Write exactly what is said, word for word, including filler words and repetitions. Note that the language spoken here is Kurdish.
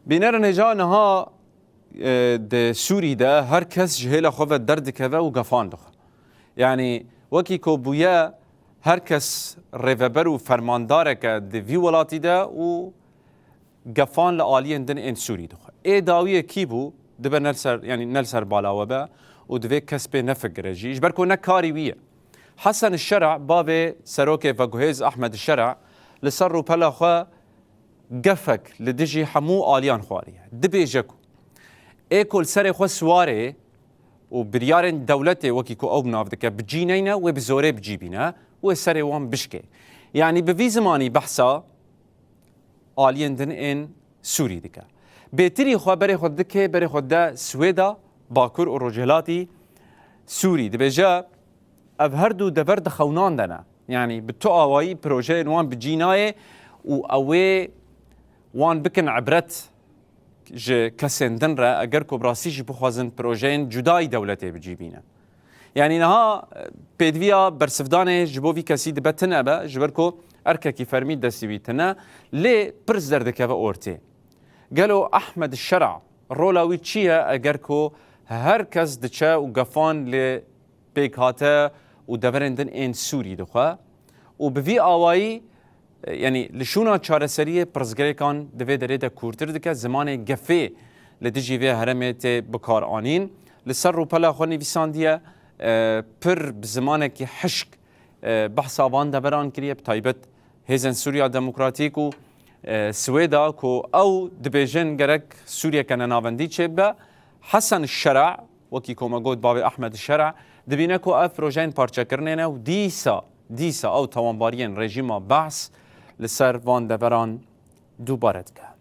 Bînerên hêja niha, e, di Sûrî de her kes ji hêla xwe ve derdikeve û gefan dixwe. Yanî wekî ku bûye her kes rêveber û fermandareke di vî welatî de û gefan li aliyên din ên Sûrî dixwe. Ê dawiyê kî bû, dibe ne li ser, yanî ne li ser bala we be û divê kes pê nefikire jî. Ji ber ku ne karî wî ye. Hesen Şera, bavê serokê veguhêz Ahmed Şera, li ser rûpela xwe gefek li dijî hemû aliyan xwariye. Dibêje ku ê ku li serê xwe siwarê û biryarên dewletê wekî ku ew bi nav dike bi cî neyne, wê bi zorê bi cî bîne, wê serê wan bişkê. Yanî bi vî zimanî behsa aliyên din ên Sûrî dike. Bêtirî xwe berê xwe dike, berê xwe de Swêda, Bakur û Rojhilatî Sûrî. Dibêje, ev her du dever di xewnan de ne. Yanî bi tu awayî projeyên wan bi cî nayê û ew ê wan bikin ibret ji kesên din re, eger ku bi rastî jî bixwazin projeyên cudayî dewletê bi cî bînin. Yanî niha, e, pêdiviya bersivdanê ji bo vî kesî dibe tune be, ji ber ku erkekî fermî destî wî tune, lê pirs derdikeve ortê. Gelo Ahmed Şera rola wî çi ye eger ku her kes diçe û gefan li pêkhate û deverên din ên Sûrî dixwe û bi vî awayî, e, yanî li şûna çareseriyê pirsgirêkan di vê derê de kûrtir dike, zimanê gefê li dijî vê herêmê tê bikaranîn. Li ser rûpela xwe nivîsandiye, e, pir bi zimanekî hişk, e, behsa van deveran kiriye, bi taybet Hêzên Sûriya Demokratîk û, e, Swêda ku ew dibêjin gerek Sûriyeke nenavendî çêbibe. Hesen Şera, wekî ku me got bavê Ahmed Şera, dibîne ku ev projeyên parçekirinê ne û dîsa, dîsa ew tawanbariyên rejîma Baas li ser van deveran dubare dike.